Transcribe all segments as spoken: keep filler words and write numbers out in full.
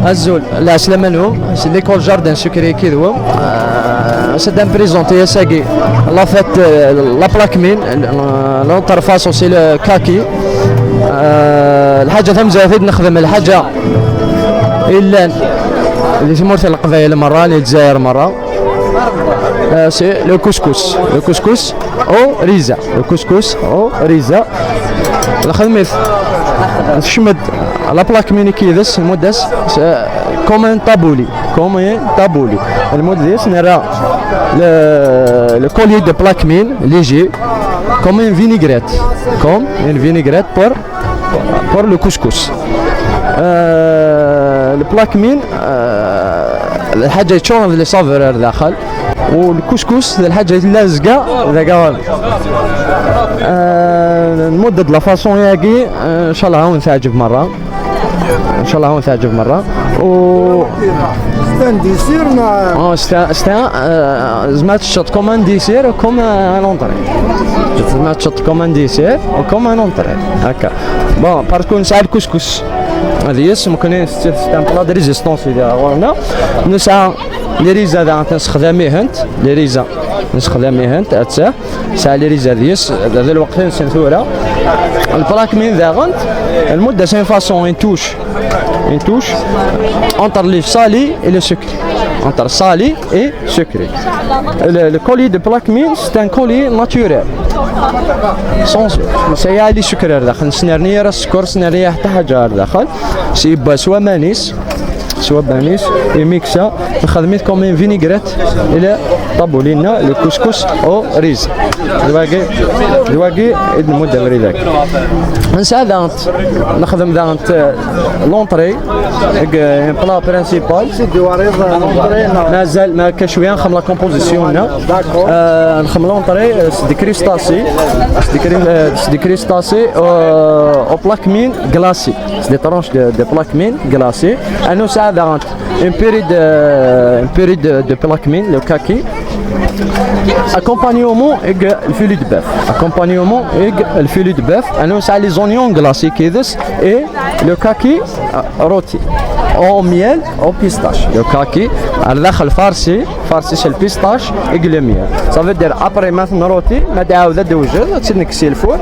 Azul, lɛeslama-nwen, c'est l'école jardin secret kidwem. Euh, c'est un présenté, c'est la fête, euh, la plaque mine, euh, l'interface aussi le kaki. Euh, الحاجة تمزايد نخدم الحاجة إلا اللي تمورت القبائل مرة، اللي تزاير مرة. Euh, c'est le couscous. Le couscous au raisin. Le couscous au raisin. الخدمة تشمد la plaque mine كيدس المدس comme un taboulé. Comme un taboulé. المدس نرى le, le collier de plaque mine léger comme une vinaigrette. Comme une vinaigrette pour, pour le couscous. Euh, le plaque mine, euh, الحاجة يتشون les saveurs داخل. والكسكس الحاجة اللازقة ذاك. آه، نمدد la façon ياكي، آه، إن شاء الله هون تعجب مرة. إن شاء الله هون تعجب مرة. و c'est un dessert, non ? اه، c'est un, c'est un, آه، زعما تشط comme un dessert و comme un entrée. زعما تشط comme un dessert و comme un entrée. هكا. Bon، parce que نسعى الكسكس. هذه هي السمكة، c'est un plat de résistance اللي غورنا. نسعى les raisins هذا تنستخدميهنت، les raisins نستخدميهنت، هاتسا. ساعة les raisins ديس، هذا الوقت نسن ثورة. La plaque mine داغنت، المدة c'est une façon، une touche. Une touche. Entre le salé et le sucré. Entre salé et sucré. Le, le collier de plaque mine, c'est un collier naturel. Sans, c'est un sucre داخل. سنرني راه السكر، سنرني حتى حاجة داخل. C'est bois soit manis. سوا بانيس، يميكسا، نخدميت comme une vinaigrette إلى طابولينا le couscous au raisin. دواقي، دواقي، إذ المدة مريداك. نسعى دانت، نخدم دانت، آه، l'entrée، إك، آه، plat principal. مازال ما كشوية نخدم la composition هنا. آه، نخدم l'entrée، آه، c'est des crustacés، c'est des crus-، آه، c'est des crustacés، آه، au plaque mine glacé. C'est des tranches de, de plaque mine glacée. أنا نسعى دانت. Une purée de, une purée de, de plaque mine, le kaki. Accompagnement avec le filet de bœuf. Accompagnement avec le filet de bœuf. أنا نسعى les oignons glacés كيدس et le kaki, euh, rôti au miel, au pistache. Le kaki, على داخل فارسي، فارسي c'est le pistache et le miel. Ça veut dire après ما تنروتي، ما تعاود توجد، تنكسي الفور،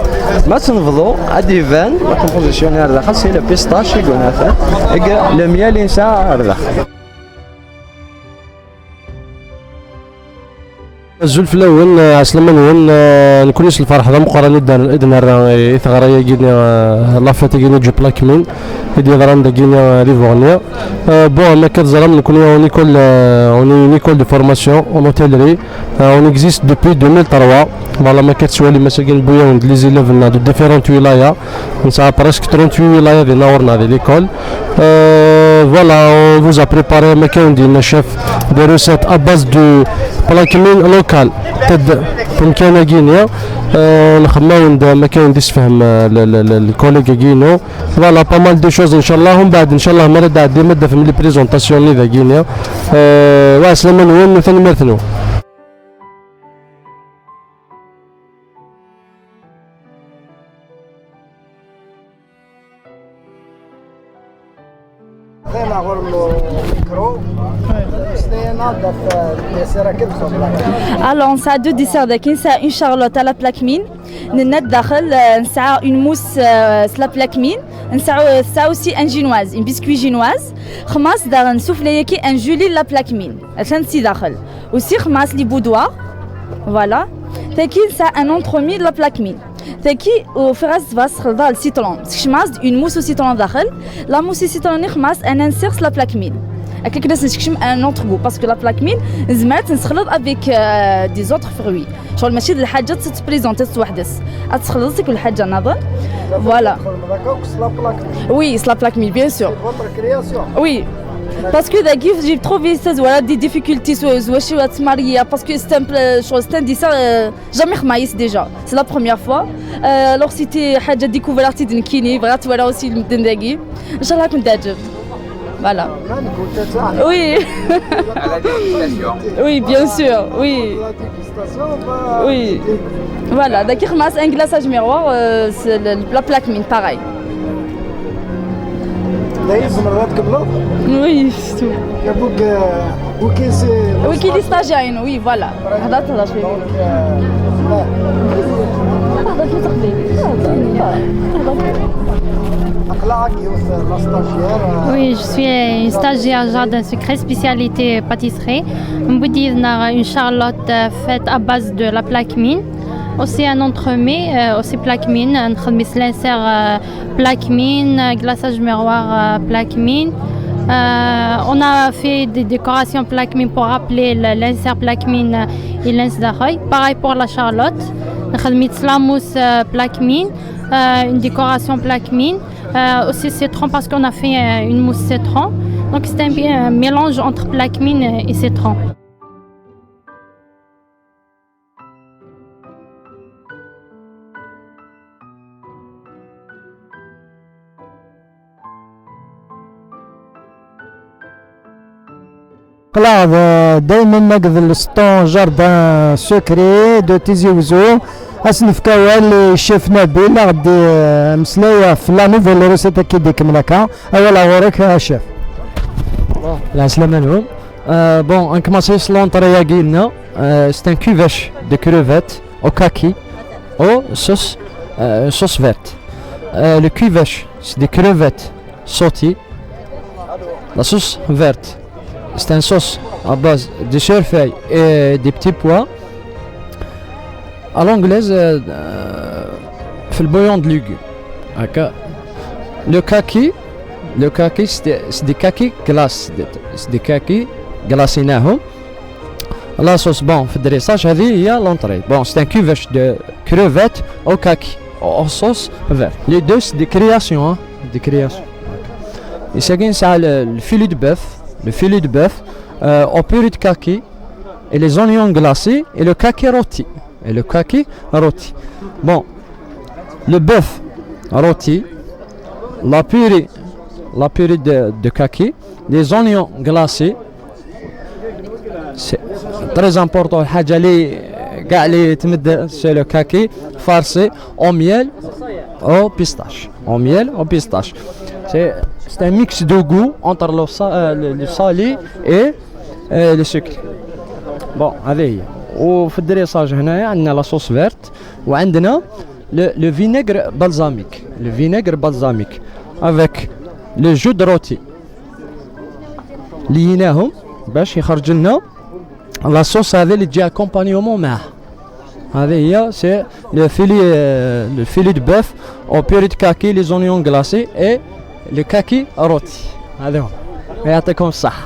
ما تنفضو، عاد يبان la composition على داخل c'est le pistache يقول مثلا، et le miel ينسى على داخل. Azul fell-awen, eh, ɛeslama-nwen, eh, nekni s lferḥ d ameqqran i d-, i d-nerra i teɣra-agi-nni, eh, la fête-agi-nni du plaque mine i d-yeḍran dagi-nni, eh, di Buɣni. Eh, bon, am akka teẓram, nekni on école, eh, on est une école de formation en hôtellerie. Eh, on existe depuis deux mille trois. Voilà, am akka tettwalim ass-agi newwi-awen-d les élèves-nneɣ de différentes wilayas. Nesɛa presque trente-huit wilayas dinna ɣur-neɣ di l'école. Euh, voilà, on vous a préparé, am akka i wen-d-yenna chef, des recettes à base de plaque mine locale. Tedd, temkan-agi-nni, euh, nxemma-wen-d, am akka i wen-d-issefhem, euh, le, le, le, le collègue-agi-inu. Voilà, pas mal de choses, inchallah. Umbeɛd, inchallah, mi ara d-tɛeddim, ad d-tafem les présentations-nni dagi-nni. Euh, wa ɛeslama-nwen, tanemmirt-nwen. Alors, on a deux desserts dagi, c'est une charlotte à la plaque mine. Nenna daxel, euh, نسعى une mousse, euh, s la plaque mine. نسعى, نسعى aussi un génoise, une biscuit génoise. خماس داغن soufflé ياكي un gelé la plaque mine. عشان سي داخل. Aussi خماس les boudoirs. Voilà. Tagi نسعى un entremets la plaque mine. Tagi, au fur et à mesure, تخلط le citron. سكشماس une mousse au citron داخل. La mousse au citron نخماس un insert la plaque mine. هكاك باش نسكشم un autre goût. Parce que la plaque mine, زعما تنسخلط avec, euh, des autres fruits. شغل ماشي د الحاجة تتبريزونتي وحدس. تخلطي كل حاجة نظن. Voilà. Oui, c'est la plaque mine, bien sûr. Oui. Parce que داكي j'ai trouvé ça, voilà, des difficultés, soit, soit je suis mariée, parce que c'est un pla-, شغل c'est un dessert, euh, jamais خمايس déjà. C'est la première fois. Euh, alors c'était حاجة découverte, c'est une kiné, voilà, tu vois là aussi le داكي. إن شاء الله كنت تعجب. Voilà. Oui. Oui, bien sûr, oui. Oui. Voilà, داكي خماس un glaçage miroir, euh, c'est le, la plaque mine, pareil. دايز مرات كله. Oui, c'est tout. يا بوك، آه، وكي سي وكي لي ستاجير، oui, voilà. هضرت، هضرت شوية. دونك، آه، هضرت شوية تقليدي. أقلعك يوسف، لا ستاجير، آه. Oui, je suis une stagiaire jardin secret, spécialité pâtisserie. نبدي لنا une charlotte, euh, faite à base de la plaquemine. Aussi un entremets, euh, aussi plaquemine, نخدم l'insert, euh, plaquemine, euh, glaçage miroir, euh, plaquemine. Euh, on a fait des décorations plaquemine pour rappeler le- l'insert plaquemine, euh, et l'insert. Pareil pour la charlotte. نخدم la mousse, euh, plaquemine, euh, une décoration plaquemine. Euh, aussi citron parce qu'on a fait, euh, une mousse citron. Donc c'est un, bi- un mélange entre plaquemine, euh, et citron. Qleɛ d-, daymen akked le stand jardin secret de Tizi Ouzou. Ad s-nefk awal i chef Nabil, ad ɣ-d-, euh, meslay ɣef la nouvelle recette akka i d-ikemmel akka. Awal ɣur-k, a chef. Bon, lɛeslama-nwen. Euh, bon, ad nkemmaṣi s l'entrée-agi-nneɣ. Euh, c'est un cuvache de crevettes au kaki, au sauce, euh, sauce verte. Euh, le cuvache, c'est des crevettes sautées. La sauce verte, c'est une sauce à base de cerfeuil et des petits pois. À l'anglaise, euh, euh, في le bouillon de légumes. هكا. Le kaki, le kaki, c'est des, c'est des kakis glaces. C'est des, c'est des kakis glacés. La sauce, bon, في le dressage, هذه هي l'entrée. Bon, c'est un cuvache de crevettes au kaki, en sauce verte. Les deux, c'est des créations, hein, des créations. Et c'est ça, le, le filet de bœuf, le filet de bœuf, euh, au purée de kaki, et les oignons glacés, et le kaki rôti. Et le kaki rôti. Bon, le bœuf rôti, la purée, la purée de, de kaki, les oignons glacés, c'est très important. الحاجة اللي كاع اللي تمد, c'est le kaki farci au miel, au pistache. Au miel, au pistache. C'est, c'est un mix de goût entre le, sa- euh, le, le salé et, euh, le sucré. Bon, هذه هي. وفي le dressage هنايا عندنا la sauce verte وعندنا le, le vinaigre balsamique. Le vinaigre balsamique avec le jus de rôti. ليناهم باش يخرج لنا la sauce هذه اللي تجي accompagnement معاه. هذه هي, c'est le filet, euh, le filet de bœuf au purée de kaki, les oignons glacés et le kaki rôti. هذا هو. يعطيكم الصحة.